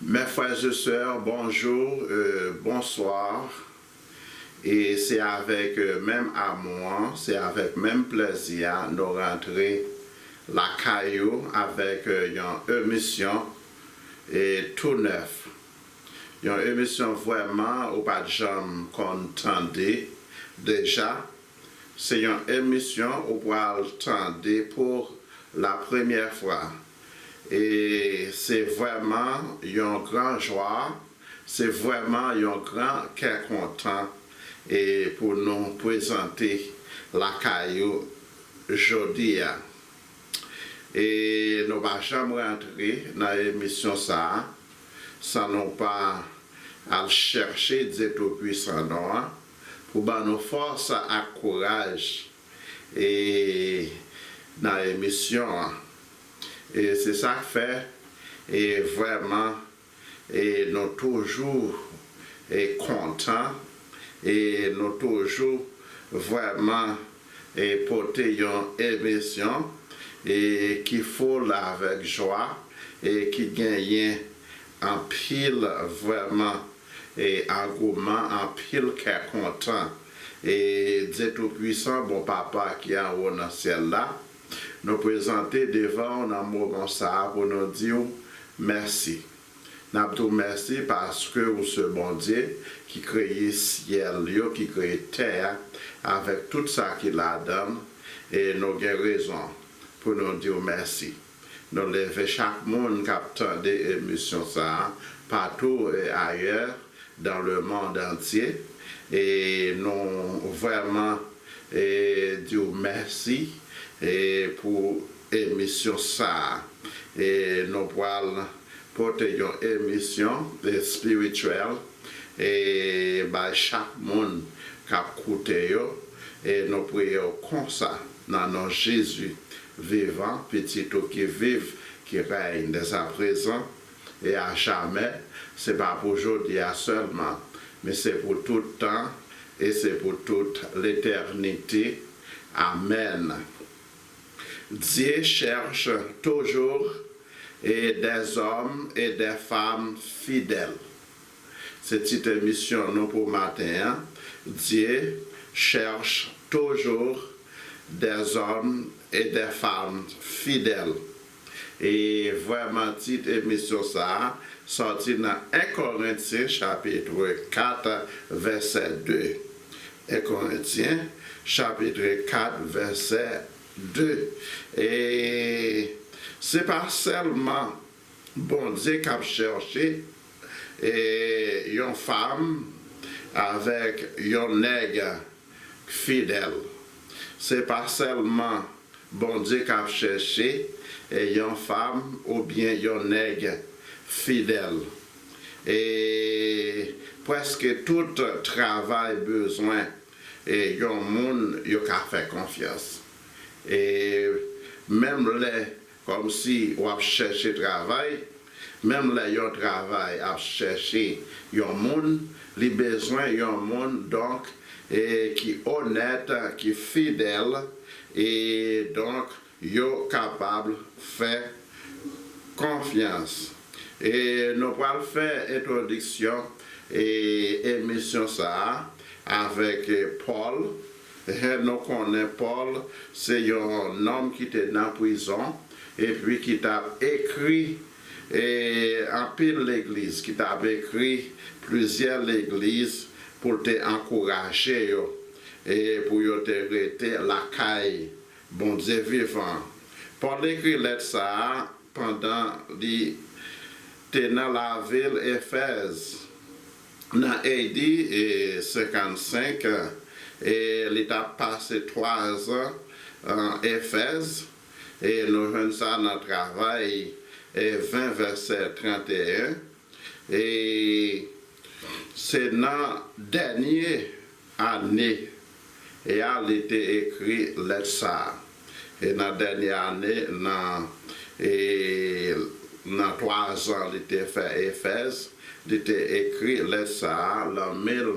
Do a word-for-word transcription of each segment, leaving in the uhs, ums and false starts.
Mes frères et sœurs, bonjour, euh, bonsoir. E se avèk euh, menm amou an, se avèk menm plèzi a nou rantre lakay ou avèk euh, yon emisyon e tou nèf. Yon emisyon vrèman ou pa t janm konn tande deja. Se yon emisyon ou pral tande pou la premyè fwa. E se vrèman yon gran jwa, se vrèman yon gran kè kontan e pou nou prezante lakay ou jodi a. E nou pa janm rantre nan emisyon sa a san nou pa al chèche Dye Toupisan nou an pou ban nou fòs ak kouraj e nan emisyon an. E se sa k fè e vrèman e nou toujou e kontan e nou toujou vrèman e pote yon emisyon e ki full avèk jwa e ki genyen anpil vrèman e angouman, anpil kè kontan. E Dye Toupisan, Bon Papa ki anwo nan syèl la, nou prezante devan w nan moman sa a pou nou di w mèsi. N ap di w mèsi paske ou se Bondye ki kreye syèl yo, ki kreye tè a, avèk tout sa ki ladan l, e nou gen rezon pou nou di w mèsi. Nou leve chak moun k ap tande emisyon sa a, patou e ayè, dans le monde entier. E nou vrèman e, di w mèsi e, pou emisyon sa a. E nou pral pote yon emisyon espirityèl e bay chak moun k ap koute yo. E nou priye w konsa nan non Jezi vivan, Pitit ou ki viv, ki rèy dèzaprézan e a jamè. Se pa pou jodi a sèlman, men se pou tout tan e se pou tout letènite. Amèn. Dieu cherche toujours et des hommes et des femmes fidèles. Se tit emisyon nou pou maten an. Dieu cherche toujours des hommes et des femmes fidèles. E vrèman tit emisyon sa a sòti nan en Korentyen chapit kat vèsè de. En Korentyen chapit kat vèsè de. E se pa sèlman Bondye k ap chèche e, yon fanm avèk yon nèg fidèl. Se pa sèlman Bondye k ap chèche e, yon fanm oubyen yon nèg fidèl. E prèske tout travay bezwen e, yon moun yo ka fè konfyans. E menm lè kòmsi w ap chèche travay, menm lè yon travay ap chèche yon moun, li bezwen yon moun, donk, e ki onèt, ki fidèl, e donk, yo kapab fè konfyans. E nou pral fè entwodiksyon e emisyon sa a avèk e, Pòl. E nou konnen Pòl se yon nonm ki te nan prizon epi ki t ap ekri e, anpil legliz, ki t ap ekri plizyè legliz pou l te ankouraje yo e pou yo te rete lakay Bondye vivan. Pòl ekri lèt sa a pandan li te nan lavil Efèz nan A D e, senkannsenk, e li t ap pase twazan an Efèz, e nou jwenn sa nan Travay e, ven vèsè tranteyen. E se nan dènye ane e a li te ekri lèt sa a. E nan dènye ane, nan e, nan twazan li te fè Efèz, li te ekri lèt sa a lan mil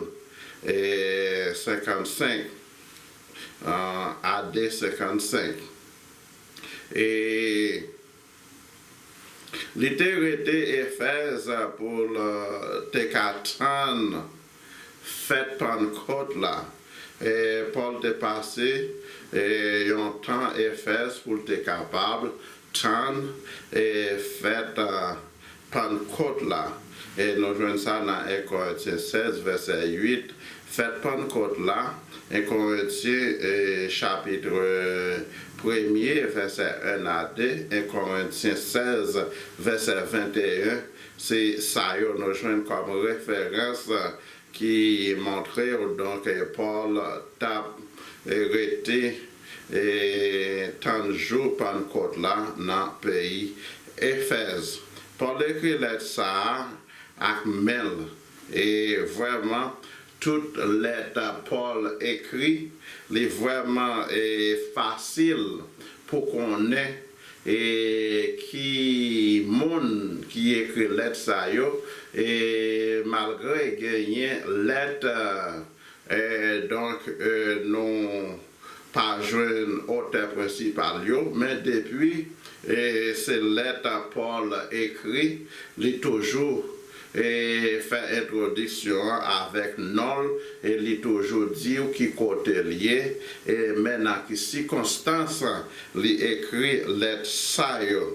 e, senkannsenk, an, A D senkannsenk. E Li te rete Efèz pou l te ka tann fèt Pannkot la. E Pòl te pase e, yon tan Efèz pou l te kapab tann e, fèt Pannkot la. E nou jwenn sa nan en Korentyen sèz, vèsè uit. Fèt Pannkot la, en Korentyen, e, chapit premye, vèsè en a de, en Korentyen sèz, vèsè venteyen, se sa yo nou jwenn kòm referans ki montre w, donk, e, Pòl t ap, e, rete, e, tann jou Pannkot la nan peyi Efèz. Pòl ekri lèt sa a ak men l. E vrèman, tout lèt Pòl ekri, li vrèman e, fasil pou konnen e, ki moun ki ekri lèt sa yo, e malgre genyen lèt e, donk, e, nou pa jwenn otè prensipal yo, men depi e, se lèt Pòl ekri, li toujou e, fè entwodiksyon an avèk non l e li toujou di w ki kote l ye e men nan ki sikonstans li ekri lèt sa yo.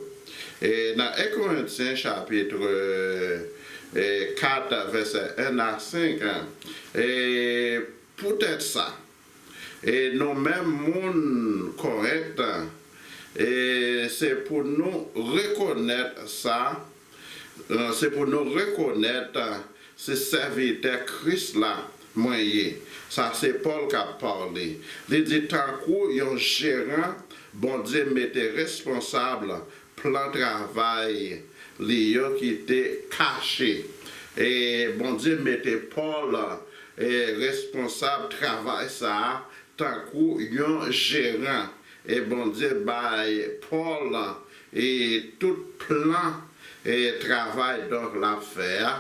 E nan en Korentyen chapit e, kat, vèsè en a senk, e, poutèt sa, e nou menm moun Korent, e se pou nou rekonèt sa, e, se pou nou rekonèt se sèvitè Kris la mwen ye. Sa se Pòl k ap pale. Li di, tankou yon jeran, Bondye mete responsab plan travay li yo ki te kache. E Bondye mete Pòl e, responsab travay sa a tankou yon jeran. E Bondye bay Pòl e, tout plan e, travay donk l ap fè a.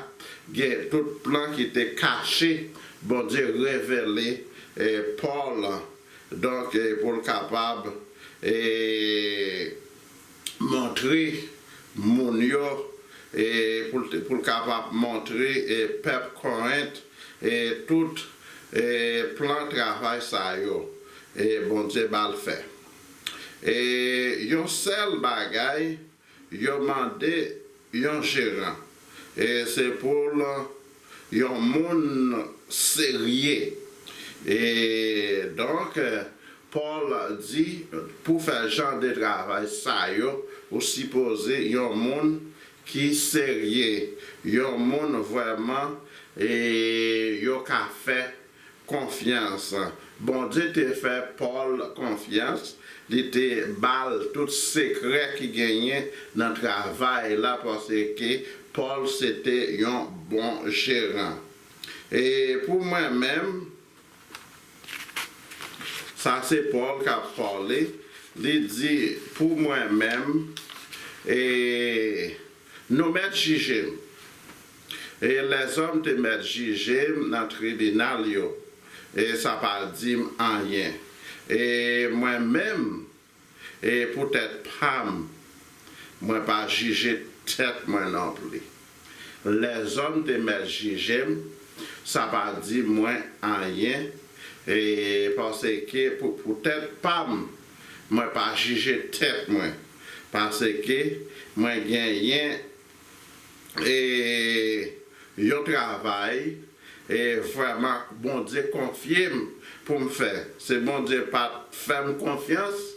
Gen tout plan ki te kache, Bondye revele e, Pòl donk e, pou l kapab e, montre moun yo, e pou l te- pou l kapab montre e, pèp Korent e, tout e, plan travay sa yo e, Bondye ba l fè. E yon sèl bagay, yo mande yon jeran. E se pou l yon moun serye. E donk, Pòl di, pou fè jan de travay sa yo, ou sipoze yon moun ki serye, yon moun vrèman e yo ka fè konfyans. Bondye te fè Pòl konfyans, li te ba l tout sekrè ki genyen nan travay la, paske Pòl se te yon bon jeran. E pou mwen menm, sa se Pòl k ap pale, li di, pou mwen menm, e nou mèt jije m. E lèzòm te mèt jije m nan tribinal yo, e sa pa di m anyen. E mwen menm, e pou tèt pa m, mwen pa jije tèt mwen nonpli. Lèzòm te mèt jije m, sa pa di mwen anyen, e paske pou, pou tèt pa m, mwen pa jije tèt mwen, paske mwen genyen e yon travay e vrèman Bondye konfye m pou m fè. Se Bondye pa t fè m konfyans,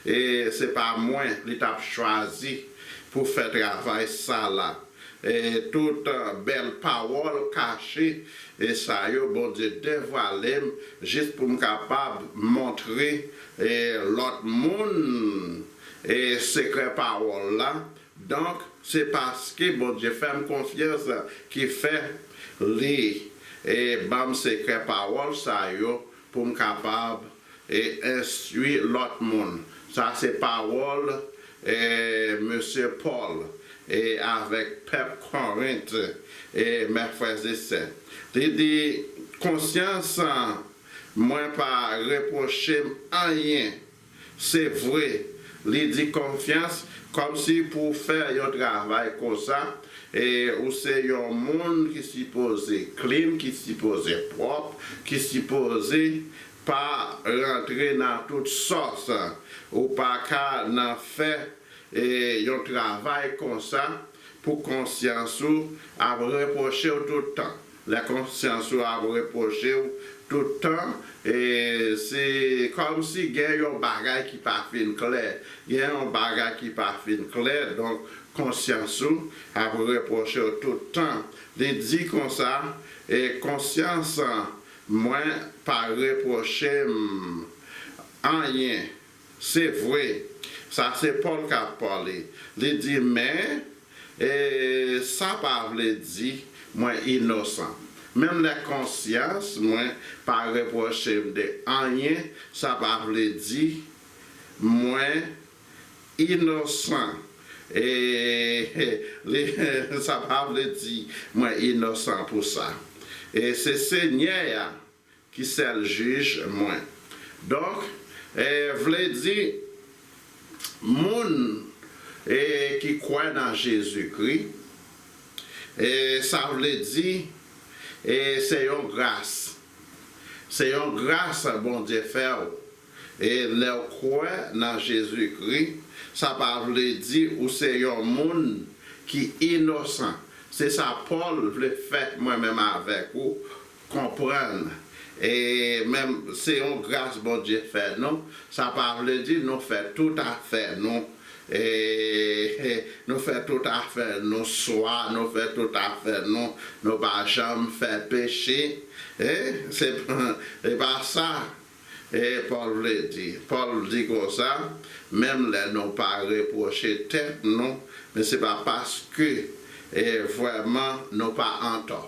e se pa mwen li t ap chwazi pou fè travay sa la. E tout bèl pawòl kache e sa yo, Bondye devwale m jis pou m kapab montre e lòt moun e sekrè pawòl la. Donk, se paske Bondye fè m konfyans ki fè li e ban m sekrè pawòl sa yo pou m kapab e enstwi lòt moun. Sa se pawòl e mesye Pòl e avèk pèp Korent e mè frè e sè. Li di, konsyans mwen pa repwoche m anyen. Se vre, Li di konfyans, kòmsi pou w fè yon travay konsa, e ou se yon moun ki sipoze clean, ki sipoze pwòp, ki sipoze pa rantre nan tout sòs. Ou pa ka nan fè e yon travay konsa pou konsyans ou ap repwoche w tout tan. Lè konsyans ou ap repwoche w tout tan, e se kòmsi gen yon bagay ki pa fin klè. Gen yon bagay ki pa fin klè, donk konsyans ou ap repwoche w tout tan. Li di konsa, e konsyans mwen pa repwoche m anyen. Se vre, sa se Pòl k ap pale. Li di, men, e, sa pa vle di mwen inosan. Menm lè konsyans mwen pa repwoche m de anyen, sa pa vle di mwen inosan. E, li, sa pa vle di mwen inosan pou sa. E se Senyè a ki sèl jij mwen. Donk, e, vle di, moun, e, ki kwè nan Jezikri, e, sa vle di, e, se yon gras. Se yon gras Bondye fè w. E lè w kwè nan Jezikri, sa pa vle di ou se yon moun ki inosan. Se sa Pòl vle fè mwen menm avèk ou konprann. E menm se yon gras Bondye fè nou, sa pa vle di nou fè tout afè nou. E nou fè tout afè nou, swa nou fè tout afè nou, nou pa janm fè peche. E se pa, se pa sa. E Pòl vle di, Pòl di konsa, menm lè nou pa repwoche tèt nou, men se pa paske, e, vrèman nou pa antò.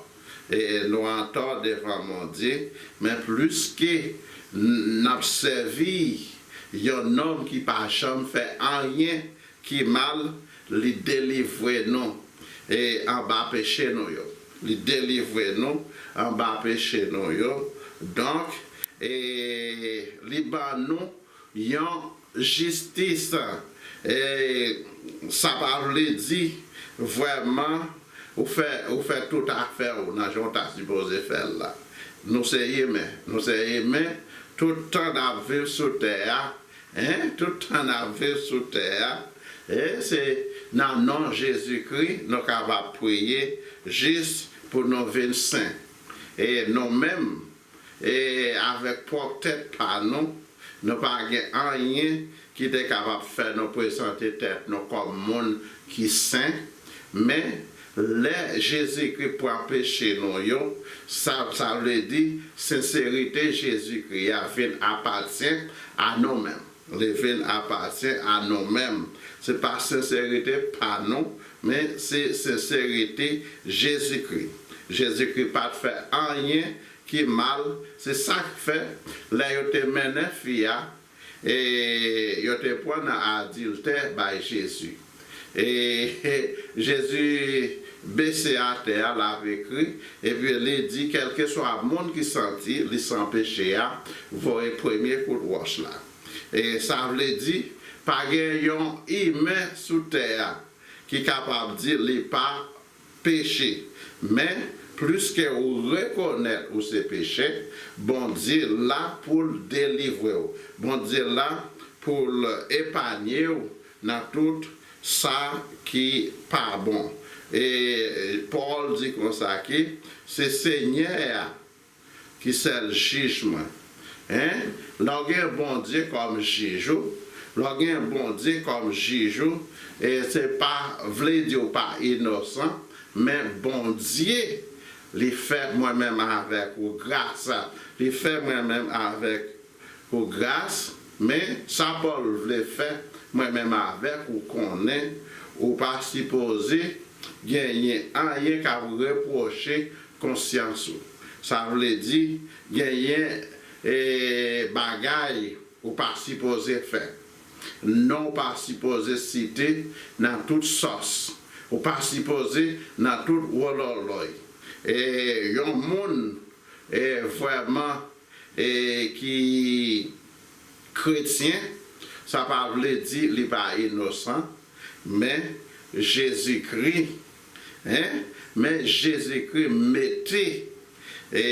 E nou antò devan Bondye, men pliske n-, n ap sèvi yon nonm ki pa janm fè anyen ki mal, li delivre nou, e, anba peche nou yo. Li delivre nou anba peche nou yo. Donk, e, li ban nou yon jistis. E, sa pa vle di vrèman ou fè, ou fè tout afè w nan jan w ta sipoze fè l la. Nou se imen. Nou se imen. Tout tan n ap viv sou tè a, en, tout tan n ap viv sou tè a, e se nan non Jezikri nou kapab priye jis pou nou vin sen. E nou menm, e avèk pwòp tèt pa nou, nou pa gen anyen ki te kapab fè nou prezante tèt nou kòm moun ki sen, men lè Jezikri pran peche nou yo, sa, sa vle di senserite Jezikri a vin apatyen a nou menm. Li vin apatyen a nou menm. Se pa senserite pa nou, men se senserite Jezikri. Jezikri pa t fè anyen ki mal. Se sa k fè, lè yo te mennen fi a, e yo te pran nan adiltè bay Jezi. E Jezi bese atè a, l ap ekri, epi li di, kèlkeswa moun ki santi li san peche a, voye premye kout wòch la. E sa vle di, pa gen yon imen sou tè a ki kapab di li pa peche. Men, pliske ou rekonèt ou se pechè, Bondye la pou l delivre w. Bondye la pou l epanye w nan tout sa ki pa bon. E Pòl di konsa ke se Senyè a ki sèl jij mwen. En? Lè w gen Bondye kòm jij ou, lè w gen Bondye kòm jij ou, e se pa vle di w pa inosan, men Bondye, li fè mwen menm avèk ou gras, li fè mwen menm avèk ou gras, men sa Pòl vle fè mwen menm avèk ou konnen, ou pa sipoze genyen anyen k ap repwoche konsyans ou. Sa vle di, genyen, e, bagay ou pa sipoze fè. Non w pa sipoze site nan tout sòs. Ou pa sipoze nan tout wololoy. E yon moun, e, vrèman, e, ki kretyen, Sa pa vle di li pa inosan, men Jezikri, en, men Jezikri mete, e,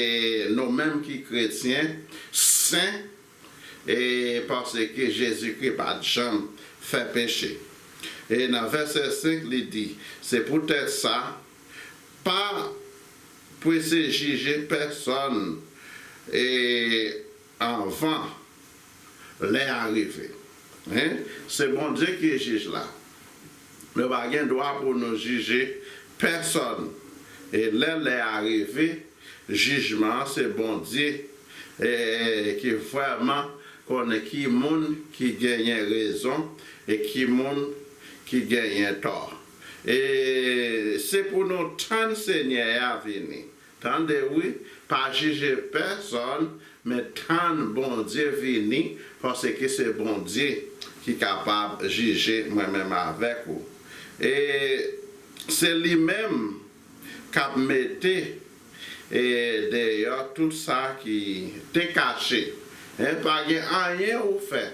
nou menm ki kretyen, sen, e, paske Jezikri pa t janm fè peche. E nan vèsè senk, li di, se poutèt sa, pa prese jije pèsonn, e, anvan lè a rive. En? Se Bondye ki jij la. Nou pa gen dwa pou nou jije pèsonn. E lè lè a rive, jijman an se Bondye, e, ki vrèman konnen ki moun ki genyen rezon e ki moun ki genyen tò. E se pou nou tann Senyè a vini. Tande wi, pa jije pèsonn, men tann Bondye vini, paske se Bondye ki kapab jije mwen menm avèk ou. E se li menm k ap mete, e, deyò tout sa ki te kache. En, pa gen anyen ou fè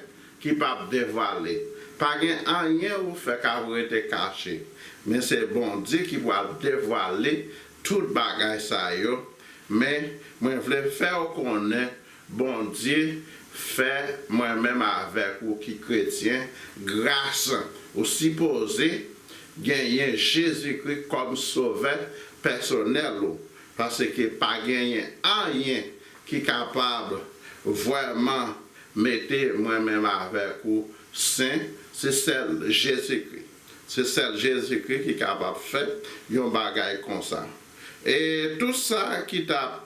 ki p ap devwale. Pa gen anyen ou fè k ap rete kache. Men se Bondye ki pral devwale tout bagay sa yo. Men mwen vle fè w konnen Bondye fè mwen menm avèk ou ki kretyen gras. Ou sipoze genyen Jezikri kòm sovè pèsonèl ou, paske pa genyen anyen ki kapab vrèman mete mwen menm avèk ou sen, se sèl Jezikri. Se sèl Jezikri ki kapab fè yon bagay konsa. E tout sa ki t ap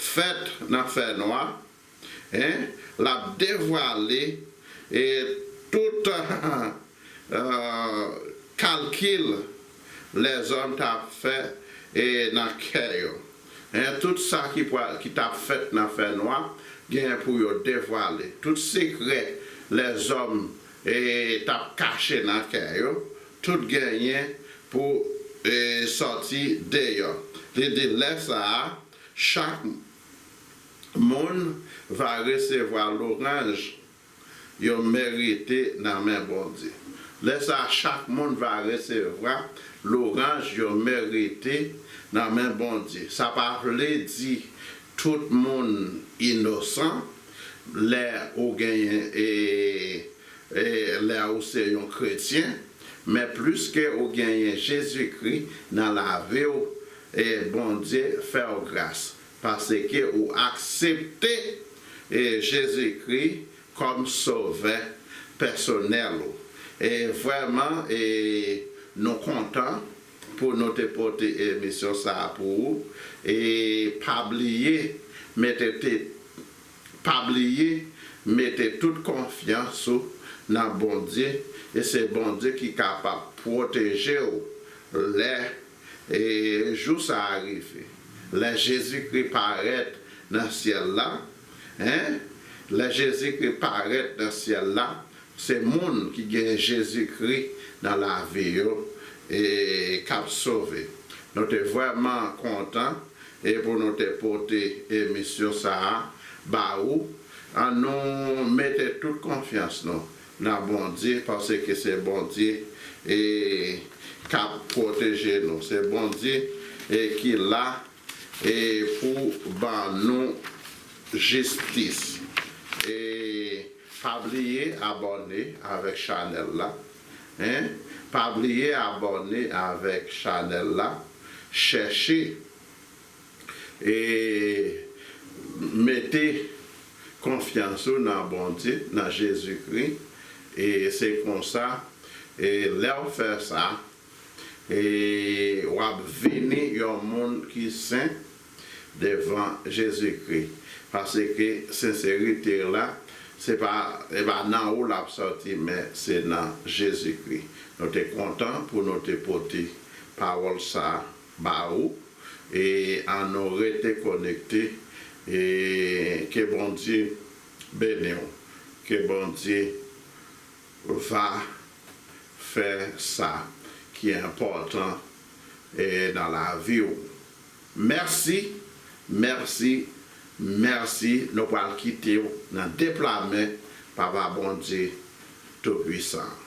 fèt nan fènwa, en, l ap devwale, e tout, e, kalkil lèzòm t ap fè, e, nan kè yo. En, tout sa ki pral, ki t ap fèt nan fènwa, genyen pou yo devwale. Tout sekrè lèzòm, e, t ap kache nan kè yo, tout genyen pou, e, sòti deyò. Li di, lè sa a, chak moun va resevwa lwanj yo merite nan men Bondye. Lè sa a, chak moun va resevwa lwanj yo merite nan men Bondye. Sa pa vle di tout moun inosan lè ou genyen, e, e, lè ou se yon kretyen, men pliske ou genyen Jezikri nan lavi w, e Bondye fè w gras, paske ou aksepte, e, Jezikri kòm sovè pèsonèl ou. E vrèman, e, nou kontan pou nou te pote emisyon sa a pou ou. E pa bliye mete te, pa bliye mete tout konfyans ou nan Bondye, e se Bondye ki kapab pwoteje w lè, e, jou sa a rive. Lè Jezikri parèt nan syèl la, en, lè Jezikri parèt nan syèl la, se moun ki gen Jezikri nan lavi yo, e, k ap sove. Nou te vrèman kontan, e, pou nou te pote emisyon sa a ba ou. Ann nou mete tout konfyans nou nan Bondye, paske se Bondye, e, k ap pwoteje nou. Se Bondye, e, ki la, e, pou ban nou jistis. E pa bliye abòne avèk chanèl la. En? Pa bliye abòne avèk chanèl la. Chèche, e, mete konfyans ou nan Bondye, nan Jezikri. E se konsa, e lè w fè sa, e w ap vini yon moun ki sen devan Jezikri. Paske senserite la, se pa, e pa nan ou l ap sòti, men se nan Jezikri. Nou te kontan pou nou te pote pawòl sa a ba ou. E ann nou rete konekte. E ke Bondye beni w. Ke Bondye va fè sa ki enpòtan, e, nan lavi w. Mèsi, mèsi, mèsi. Nou pral kite w nan de pla men Papa Bondye. Toupisan.